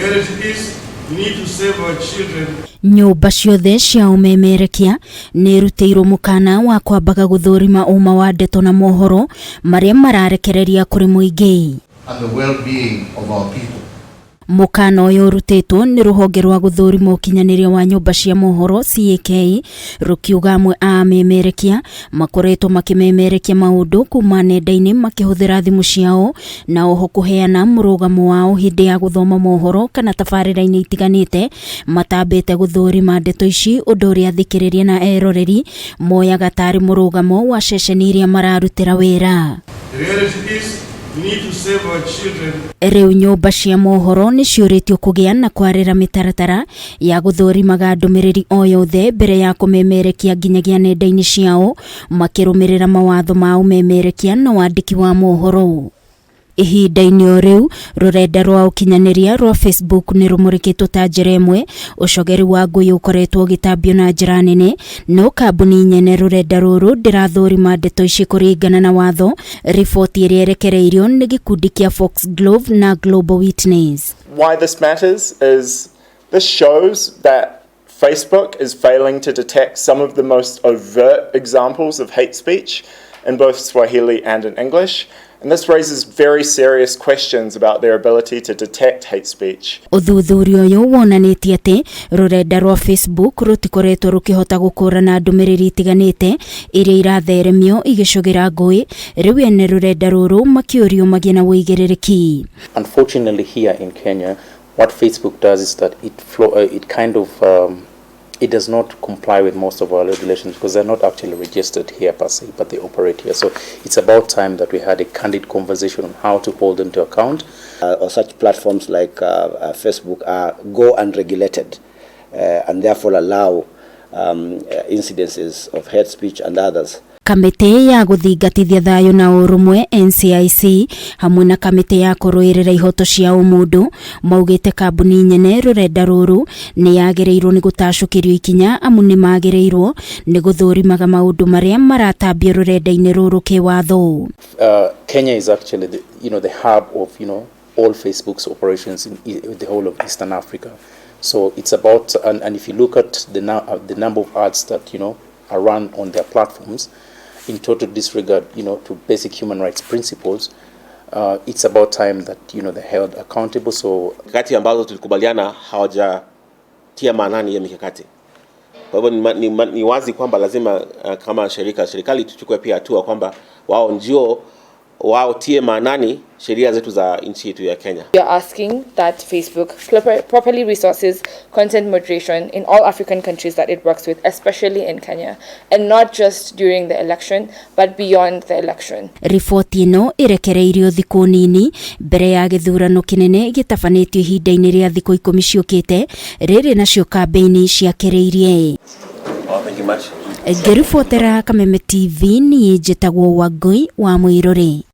reality is we need to save our children. Nyũmba ciothe cia ũmemerekia nĩirutĩirwo mũkana wa kwambaga gũthũrima ũma wa ndeto na mohoro marĩa mararekereria kũrĩ mũingĩ. And the well-being of our people. Mũkana ũyũ ũrutĩtwo nĩ rũhonge rwa gũthũrima ũkinyanĩria wa nyũmba cia mohoro CAK, rũkiuga amwe a amemerekia makoretwo makĩmemerekia maũndũ kuma nenda-inĩ makĩhũthĩra thimũ ciao, na oho kũheana mũrũgamo wao hĩndĩ ya gũthoma mohoro kana tabarĩra-inĩ itiganĩte matambĩte gũthũrima ndeto ici, ũndũ ũrĩa athikĩrĩria na eroreri moyaga tarĩ mũrũgamo wa ceceni iria mararutĩra wĩra. The reality is we need to save our children. Rĩu nyũmba cia mohoro nĩ ciũrĩtio kũgĩa na kwarĩra mĩtaratara ya gũthũrimaga ndũmĩrĩri o yothe mbere ya kũmemerekia nginyagia nenda-inĩ ciao, makĩrũmĩrĩra mawatho ma ũmemerekia na wandĩki wa mohoro. Ihinda-inĩ o rĩu, rũrenda rwa ũkinyanĩria rwa Facebook nĩ rũmũrĩkĩtwo ta njĩra ĩmwe ũcogeri wa ngũĩ ũkoretwo ũgĩtambio na njĩra nene, no kambuni nyene rũrenda rũrũ ndĩrathũrima ndeto ici kũringana na watho, riboti ĩrĩa ĩrekereirio nĩ gĩkundi kĩa Foxglove na Global Witness. Why this matters is this shows that Facebook is failing to detect some of the most overt examples of hate speech in both Swahili and in English. And this raises very serious questions about their ability to detect hate speech. Ũthuthuria ũyũ wonanĩtie atĩ rũrenda rwa Facebook rũtikoretwo rũkĩhota gũkũrana ndũmĩrĩri itiganĩte iria iratheremio igĩcũgĩra ngũĩ. Rĩu ene rũrenda rũrũ makĩũrio magĩe na ũigĩrĩrĩki. Unfortunately, here in Kenya, what Facebook does is that it kind of it does not comply with most of our regulations because they're not actually registered here per se, but they operate here. So it's about time that we had a candid conversation on how to hold them to account. Or such platforms like Facebook are go unregulated and therefore allow incidences of hate speech and others. Kamĩtĩ ya gũthingatithia thayũ na ũrũmwe NCIC hamwe na kamĩtĩ ya kũrũĩrĩra ihoto cia ũmũndũ maugĩte kambuni nyene rũrenda rũrũ nĩ yagĩrĩirwo nĩ gũtacũkĩrio ikinya, amu nĩ magĩrĩirwo nĩ gũthũrimaga maũndũ marĩa maratambio rũrenda-inĩ rũrũ kĩwatho. Kenya is actually the hub of all Facebook's operations in the whole of Eastern Africa. So it's about, and if you look at the number of ads that are run on their platforms, in total disregard to basic human rights principles, it's about time that they're held accountable. So Mikakati ambazo tulikubaliana, hawajatia maanani hiyo mikakati. Kwa hivyo ni wazi kwamba lazima kama shirika serikali tuchukue pia hatua kwamba wao ndio watie maanani sheria zetu za nchi yetu ya Kenya. We are asking that Facebook properly resources content moderation in all African countries that it works with, especially in Kenya, and not just during the election, but beyond the election. Riboti ĩno ĩrekereirio thikũ nini mbere ya gĩthurano kĩnene gĩtabanĩtio ihinda-inĩ rĩa thikũ 10 ciũkĩte, rĩrĩ nacio kambĩini ciakĩrĩirie. Oh, thank you much. Ngĩribotera Kameme TV, niĩ njĩtagwo Wangũi wa Mũirũrĩ.